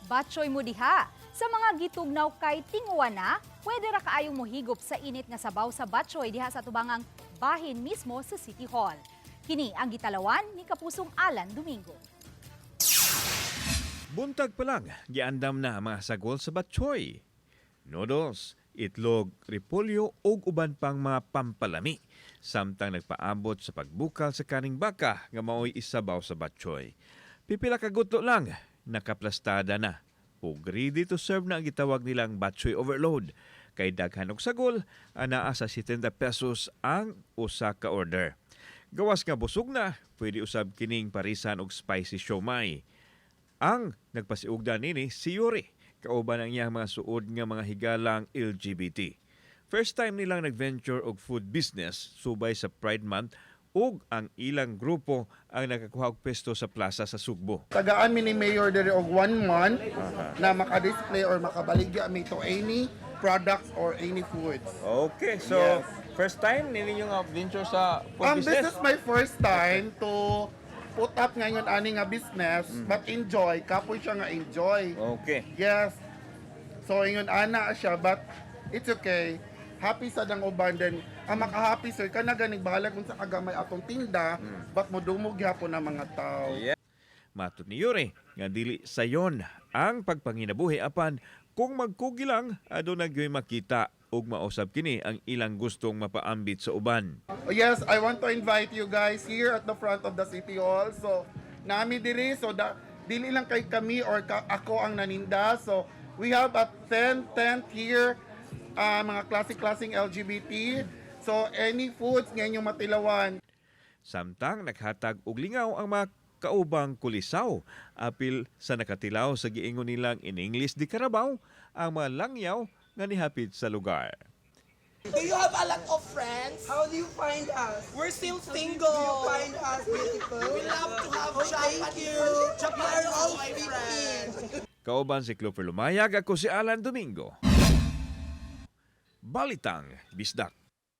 Batchoy mo diha. Sa mga gitugnaw kay tinguwa na, pwede ra kaayong mohigop sa init nga sabaw sa batchoy diha sa tubangang bahin mismo sa City Hall. Kini ang gitalawan ni Kapusong Alan Domingo. Buntag pa lang, giandam na ang mga sagol sa batchoy. Noodles, itlog, repolyo ug uban pang mga pampalami. Samtang nagpaabot sa pagbukal sa kaning baka nga maoy isabaw sa batchoy. Pipila ka gutlo lang, nakaplastada na. Ug ready to serve na ang gitawag nilang batchoy overload. Kay daghan og sagol, anaa sa 70 pesos ang usa ka order. Gawas nga busog na, pwede usab kining parisan og spicy siomay. Ang nagpasiugda nini si Yuri, kauban ang iyang mga suod nga mga higalang LGBT. First time nilang nag-venture og food business subay sa Pride Month ug ang ilang grupo ang nakakuha og pwesto sa plaza sa Sugbo. Tagaan mi ni Mayor diri og one month na maka-display or makabaligya mi to any products or any foods. Okay, so Yes. first time ninyo nga venture sa food This is my first time to put up ngayon ani nga business, but enjoy, kapoy siya nga enjoy. Okay. Yes. So ingon ana siya, but it's okay. Happy sa dang uban then ang makahappy, sir, kana ganing bahala kung sa kagamay atong tinda, but modumog gyapon ang mga tao. Yeah. Matod ni Yuri nga dili sayon ang pagpanginabuhi apan kung magkugi lang aduna gyoy makita ug mausab kini ang ilang gustong mapaambit sa uban. Oh, yes, I want to invite you guys here at the front of the City Hall. So, nami diri, so da, dili lang kay kami or ako ang naninda. So, we have a 10 tent here, mga klase-klaseng LGBT. So, any foods nga inyong matilawan. Samtang naghatag og lingaw ang mga kaubang kulisaw apil sa nakatilaw sa giingon nilang in English di Carabao ang mga langyaw nga nihapit sa lugar. Do you have a lot of friends? How do you find us? We're still Do you single. find us beautiful? We love to have Oh, thank Japanese, you. We are Japanese all boyfriend. speaking. Kauban si Clover Lumayag, ako si Alan Domingo. Balitang Bisdak.